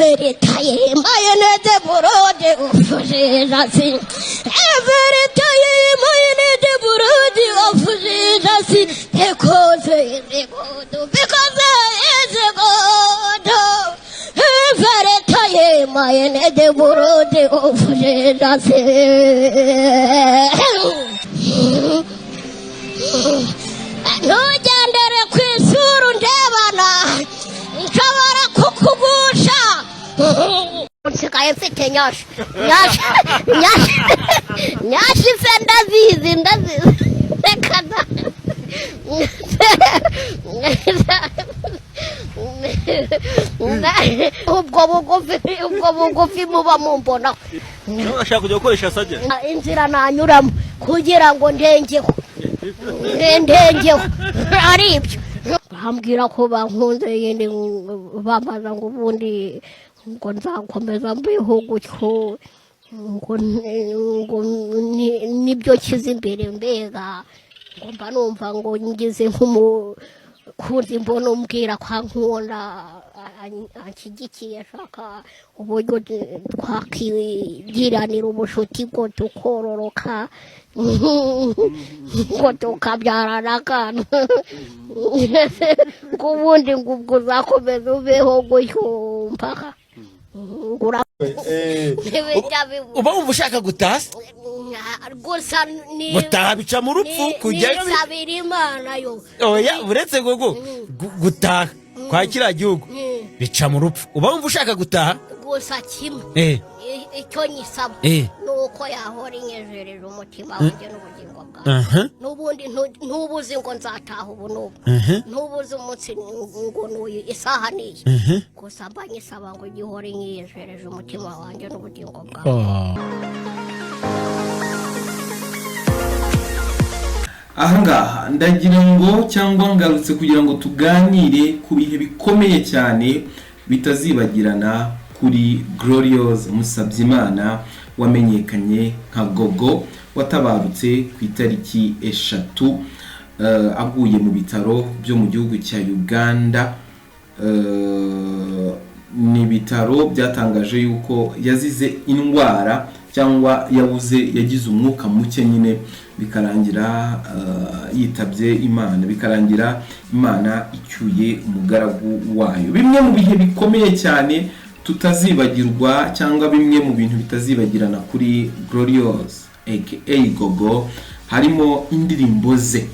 Every time I need the blood of Jesus. Every time I need the blood of Jesus. Because he is good. Because he is good. Every time I need the blood of Jesus. Ntugendere ku isura undebana, nshobora kukugusha. Nsigaye mfite nyashi, nyashi, nyashi, nyashi se? Ndazizi, ndazizi. Reka da. Ubwo bugufi, ubwo bugufi muba mumbonaho. Nawe urashaka kujya gukoresha sajya? Inzira nanyuramo kugira ngo ndengeho, ndengeho ari ibyo bambwira ko bankunze. Yindi bambaza ngo ubundi ngo nzakomeza mbeho gutyo, ngo nibyo nshyize imbere. Mbega ngo mba numva ngo ngize nk'umukunzi, mbona umbwira ko ankunda, anshyigikiye, ashaka uburyo twakigiranira ubushuti, bwo tukororoka, ngo tukabyarana akana, ngo ubundi ngo ubwo uzakomeza ubeho gutyo mpaka ngo ntibijya bibu. Uba wumva ushaka gutaha se? Gusa ni Gutaha bica mu rupfu. Kujyayo nisabira Imana yo. Oya, uretse gogo, gutaha kwa kiriya gihugu bica mu rupfu. Uba wumva ushaka gutaha? Gusa kimwe, icyo nyisaba ni uko yahora inyejereje umutima wanjye n'ubugingo bwawe. N'ubundi ntubuzi ngo nzataha ubu n'ubu, ntubuzi umunsi ngo n'uyu, isaha n'iyi. Gusa mba nyisaba ngo igihore inyejereje umutima wanjye n'ubugingo bwawe. Ahangaha ndagira ngo, cyangwa ngarutse kugira ngo tuganire ku bihe bikomeye cyane bitazibagirana kuri Gloriose Musabyimana wamenyekanye nka Gogo, watabarutse ku itariki 3, aguye mu bitaro byo mu gihugu cya Uganda. Ni ibitaro byatangaje yuko yazize indwara, cyangwa yabuze, yagize umwuka muke nyine, bikarangira yitabye Imana, bikarangira Imana icyuye umugaragu wayo. Bimwe mu bihe bikomeye cyane tutazibagirwa, cyangwa bimwe mu bintu bitazibagirana kuri Gloriose aka Gogo, harimo indirimbo ze.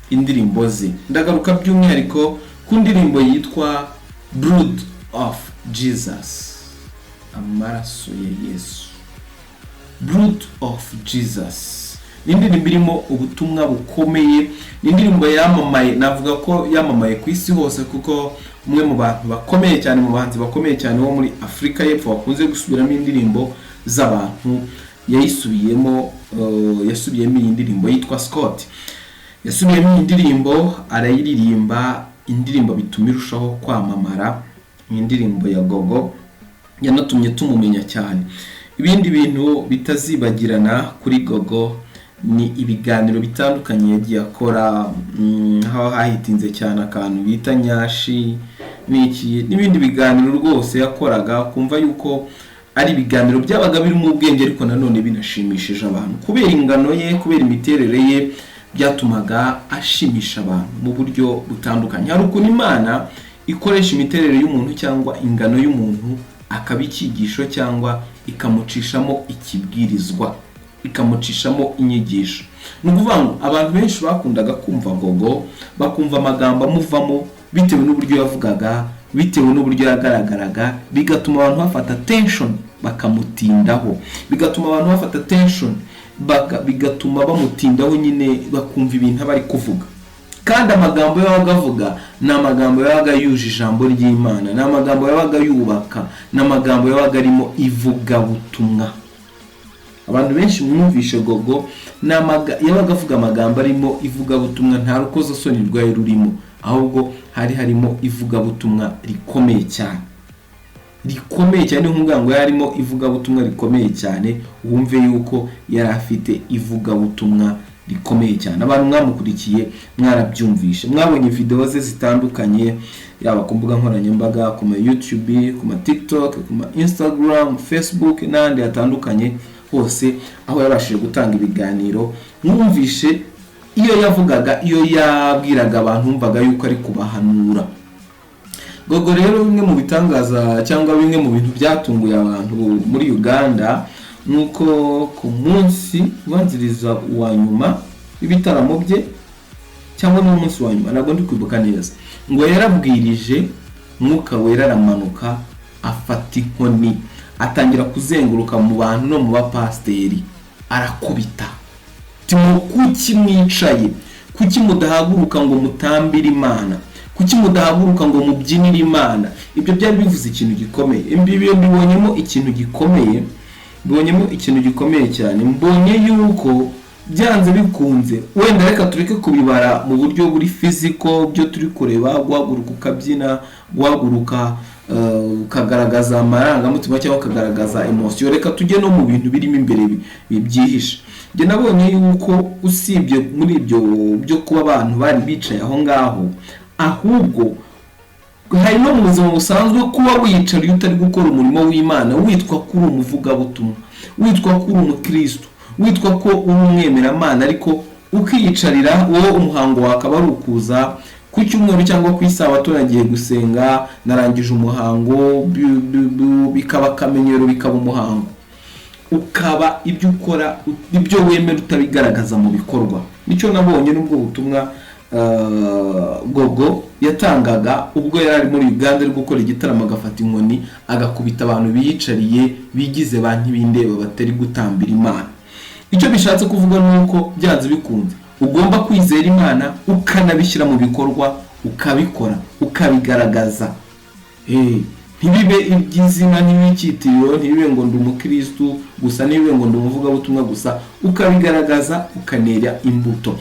Indirimbo ze, ndagaruka by'umwihariko ku ndirimbo yitwa Blood of Jesus, amaraso ya Yesu. Blood of Jesus ni indirimbo irimo ubutumwa bukomeye, ni indirimbo yamamaye, navuga ko yamamaye ku isi hose, kuko umwe mu bantu bakomeye cyane, mu bahanzi bakomeye cyane wo muri Afurika y'Epfo bakunze gusubiramo indirimbo z'abantu, yayisubiyemo, yasubiyemo iyi ndirimbo yitwa Scott. Yasubiyemo iyi ndirimbo arayiririmba, indirimbo bituma irushaho kwamamara. Ni indirimbo ya Gogo yanatumye tumumenya cyane. Ibindi bintu bitazibagirana kuri Gogo ni ibiganiro bitandukanye yagiye akora, aho hahitinze cyane akantu bita nyashi n'iki, n'ibindi biganiro rwose yakoraga, kumva yuko ari ibiganiro byabaga birimo ubwenge ariko nanone binashimishije abantu. Kubera ingano ye, kubera imiterere ye, byatumaga ashimisha abantu mu buryo butandukanye. Hari ukuntu Imana ikoresha imiterere y'umuntu cyangwa ingano y'umuntu akaba icyigisho, cyangwa ikamucishamo ikibwirizwa, ikamucishamo inyigisho. Ni ukuvuga ngo abantu benshi bakundaga kumva Gogo, bakumva amagambo amuvamo bitewe n'uburyo yavugaga, bitewe n'uburyo yagaragaraga, bigatuma abantu bafata attention bakamutindaho, bigatuma abantu bafata attention, bigatuma bamutindaho nyine, bakumva ibintu aba ari kuvuga. Kandi amagambo yabaga avuga ni amagambo yabaga yuje ijambo ry'Imana, ni amagambo yabaga yubaka, ni amagambo yabaga arimo ivugabutumwa. Abantu benshi mwumvishe Gogo, yabaga avuga amagambo arimo ivugabutumwa, nta rukozasoni rwari rurimo, ahubwo hari harimo ivugabutumwa rikomeye cyane, rikomeye cyane. Nk'uvuga ngo yarimo ivugabutumwa rikomeye cyane, wumve yuko yari afite ivugabutumwa rikomeye cyane. rikomeye cyane. Abantu mwamukurikiye mwarabyumvishe, mwabonye video ze zitandukanye, yaba ku mbuga nkoranyambaga, ku ma YouTube, ku ma TikTok, ku ma Instagram, Facebook n'ahandi hatandukanye hose, aho yabashije gutanga ibiganiro. Mwumvishe iyo yavugaga, iyo yabwiraga abantu, wumvaga yuko ari kubahanura. Gogo rero, bimwe mu bitangaza cyangwa bimwe mu bintu byatunguye abantu muri Uganda ni uko ku munsi ubanziriza uwa nyuma w'ibitaramo bye, cyangwa n'umunsi wa nyuma, ntabwo ndi kwibuka neza, ngo yarabwirije, Mwuka Wera aramanuka, afata inkoni, atangira kuzenguruka mu bantu no mu bapasiteri, arakubita. Timo, kuki mwicaye? Kuki mudahaguruka ngo mutambire Imana? Kuki mudahaguruka ngo mubyinire Imana? Ibyo byari bivuze ikintu gikomeye. Ibi mbibonyemo ikintu gikomeye, mbibonyemo ikintu gikomeye cyane. Mbonye yuko byanze bikunze, wenda reka tureke kubibara mu buryo buri physical, byo turi kureba, guhaguruka ukabyina, guhaguruka ukagaragaza amarangamutima cyangwa ukagaragaza emotion, reka tujye no mu bintu birimo imbere byihishe. Njye nabonye yuko usibye muri ibyo byo kuba abantu bari bicaye aho ngaho, ahubwo hari no mu buzima busanzwe, kuba wicara iyo utari gukora umurimo w'Imana, witwa ko uri umuvugabutumwa, witwa ko uri umukristo, witwa ko uri umwemeramana, ariko ukiyicarira, wowe umuhango wakaba ari ukuza ku cyumweru cyangwa ku isabato, nagiye gusenga, narangije umuhango, bikaba akamenyero, bikaba umuhango, ukaba ibyo ukora, ibyo wemera utabigaragaza mu bikorwa. Nicyo nabonye n'ubwo butumwa Gogo yatangaga ubwo yari ari muri Uganda ari gukora igitaramo, agafata inkoni agakubita abantu biyicariye, bigize ba ntibindeba, batari gutambira Imana. Icyo bishatse kuvuga ni uko byanze bikunze ugomba kwizera Imana, ukanabishyira mu bikorwa, ukabikora, ukabigaragaza. Ntibibe iby'izina, ntibibe icyitiriro, ntibibe ngo ndi umukirisitu gusa, ntibibe ngo ndi umuvugabutumwa gusa, ukabigaragaza, ukanera imbuto.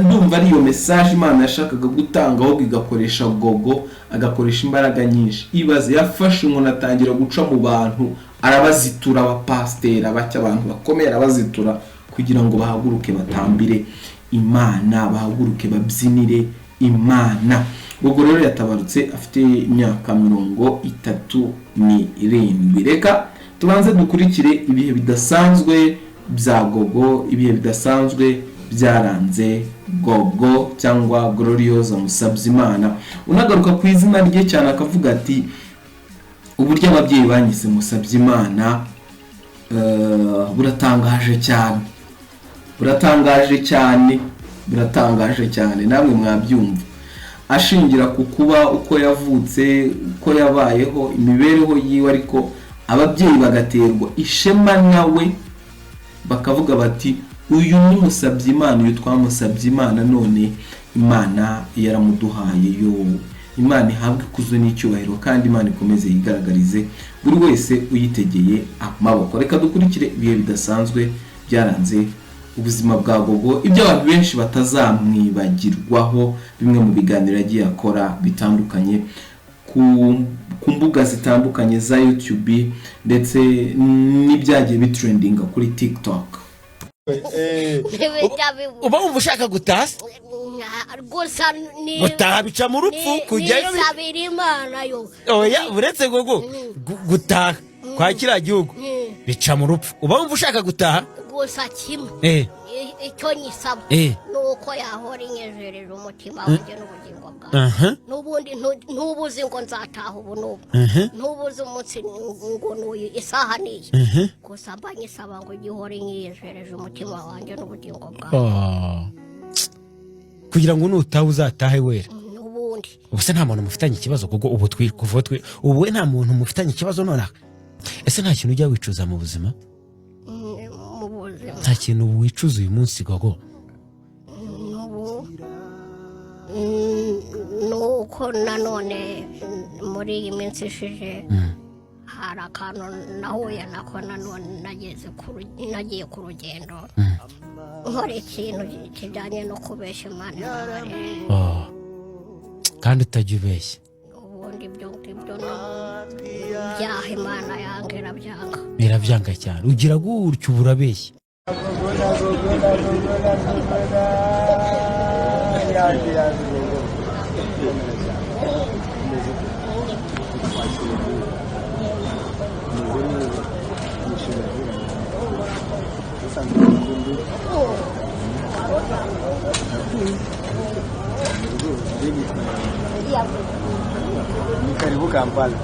Ndumva ari iyo message Imana yashakaga gutanga, ahubwo igakoresha Gogo, agakoresha imbaraga nyinshi. Ibaze, yafashe umuntu atangira guca mu bantu, arabazitura, abapasiteri, abacya, abantu bakomeye, arabazitura kugira ngo bahaguruke batambire Imana, bahaguruke babyinire Imana. Gogo rero yatabarutse afite imyaka 37. Reka tubanze dukurikire ibihe bidasanzwe bya Gogo, ibihe bidasanzwe byaranze Gogo cyangwa Gloriose Musabyimana. Unagaruka ku izina rye cyane, akavuga ati uburyo ababyeyi banyise Musabyimana buratangaje cyane, buratangaje cyane, buratangaje cyane, namwe mwabyumva. Ashingira ku kuba uko yavutse, uko yabayeho, imibereho yiwe, ariko ababyeyi bagaterwa ishema nawe, bakavuga bati uyu ni Musabyimana, uyu twamusabye Imana none Imana yaramuduhaye. Yo, Imana ihabwe ikuzo n'icyubahiro, kandi Imana ikomeze yigaragarize buri wese uyitegeye amaboko. Reka dukurikire ibihe bidasanzwe byaranze ubuzima bwa Gogo, ibyo abantu benshi batazamwibagirwaho, bimwe mu biganiro yagiye akora bitandukanye ku mbuga zitandukanye za YouTube, ndetse n'ibyagiye bitrendinga kuri TikTok. Ntibijya bibura. Uba wumva ushaka gutaha se? Gusa ni Gutaha bica mu rupfu, kujyayo nisabira Imana yo. Oya, uretse Gogo, gutaha kwa kiriya gihugu bica mu rupfu. Uba wumva ushaka gutaha? Gusa kimwe, icyo nyisaba ni uko yahora inyejereje umutima wanjye n'ubugingo bwawe. N'ubundi ntubuzi ngo nzataha ubu n'ubu, ntubuzi umunsi ngo n'uyu, isaha n'iyi. Gusa mba nyisaba ngo ujye uhora inyejereje umutima wanjye n'ubugingo bwawe. Oh. Kugira ngo nutaha uzatahe wera. N'ubundi. Ubu se nta muntu mufitanye ikibazo kuko ubu twi kuva twi ubu we nta muntu mufitanye ikibazo nonaha? Ese nta kintu ujya wicuza mu buzima? Mu buzima? Nta kintu wicuza uyu munsi, Gogo? N'ubu ni uko nanone muri iyi minsi ishize hari akantu nahuye nako. Nanone nagiye ku rugendo, nkora ikintu kijyanye no kubeshya Imana imbabarire. Oh. Kandi utajya ubeshya. Ubundi ibyo ngibyo no byaha Imana yanga, irabyanga. Birabyanga cyane. Ugira gutyo uba urabeshya. Ni karibu Kampala.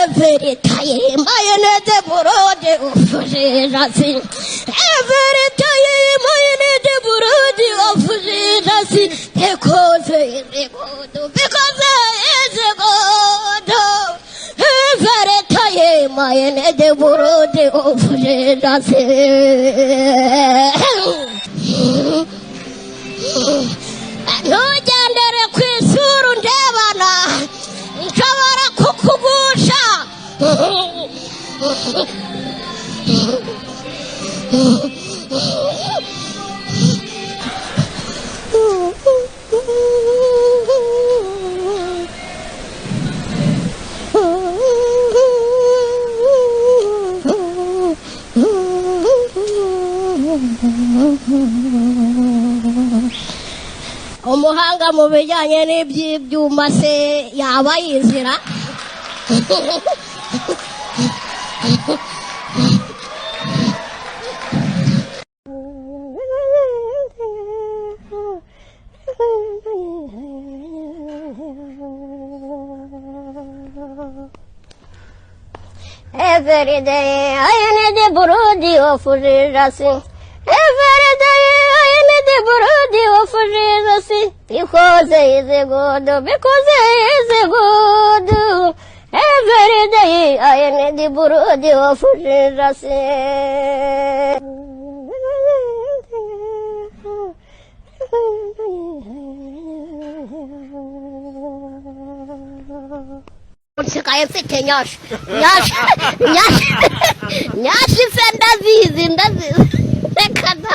Every time I need the road of Jesus. Every time I need the road of Jesus. Because because it's God. Every time I need the road of Jesus. Ntugendere ku isura ndebana nshobora kukugusha. Umuhanga mu bijyanye n'iby'ibyuma se yaba yizira? Every day I need the brody of Jesus. Every day I need the brody of Jesus. Because he is good, because he is good. Every day I need the brody of Jesus. Nsigaye mfite nyasha nyasha nyasha nyasha se ndazizi ndazizi reka da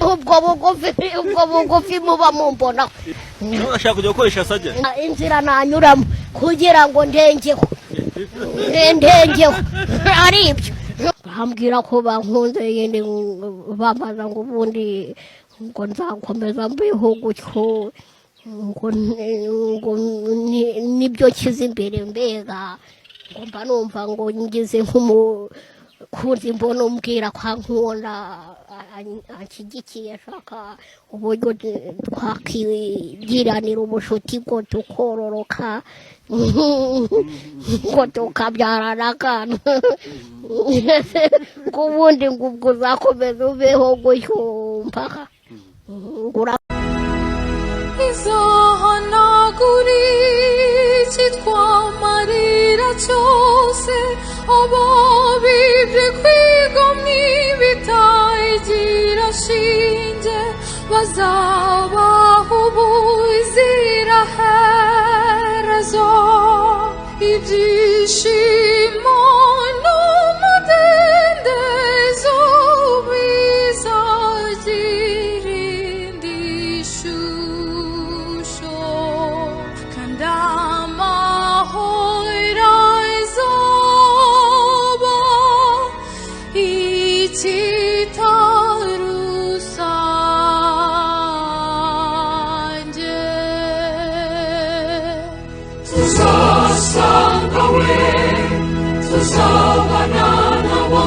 ubwo bugufi muba mumbonaho. Urashaka kujya gukoresha sajya? Inzira nanyuramo kugira ngo ndengeho ari ibyo bambwira ko bankunze, yindi bambaza ngo ubundi ngo nzakomeza mbeho gutyo, ngo nibyo kiza imbere, mbega ngo mba numva ngo ngize nk'umukunzi mbona umbwira ko ankunda, anshyigikiye, ashaka uburyo twakigiranira ubucuti, ngo tukororoka, ngo tukabyarana akana, ngo ubundi ngo ubwo uzakomeza ubeho gutyo mpaka ngo Izahanagura icyitwa amarira cyose, ababibye kwigomwa ibitagira shinge bazabaho ubuziraherezo, ibyishimo n'umudendezo bizagira indi shusho, kandi amahoro azaba ikitarusange. Tuzasanga we, tuzabana nabo.